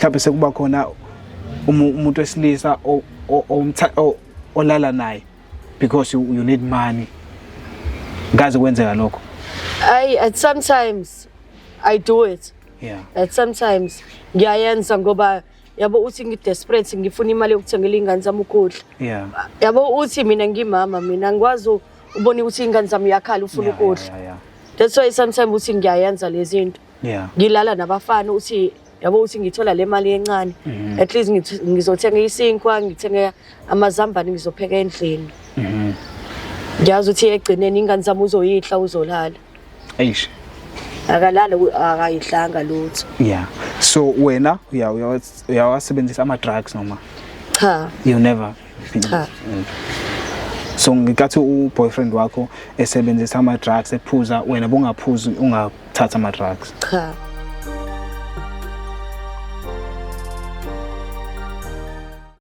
Mhlawumbe sekuba khona umuntu wesilisa olala naye because you need money. Ngaze kwenzeka lokho? I at sometimes I do it. At sometimes ngiyayenza ngoba yabo uthi ngi-desperate, ngifuna imali yokuthengela iy'ngane zami ukudla. Yabo uthi mina ngimama, mina ngikwazi ubona ukuthi iy'ngane zami uyakhala ufuna ukudla. That's why sometimes uthi ngiyayenza lezi zinto. Ngilala nabafana, uthi yabo uthi ngithola le mali encane. At least ngizothenga isinkwa, ngithenge amazambane, ngizopheka endlini. Ngiyazi ukuthi egcineni ingane zami uzoyidla, uzolala. Eish. Akalala, akayidlanga lutho. Yeah. So wena uyawasebenzisa ama drugs noma? Cha. You never been? Cha. So ngenkathi u-boyfriend wakho esebenzisa ama drugs, ephuza, wena bungaphuzi, ungathatha ama drugs? Cha.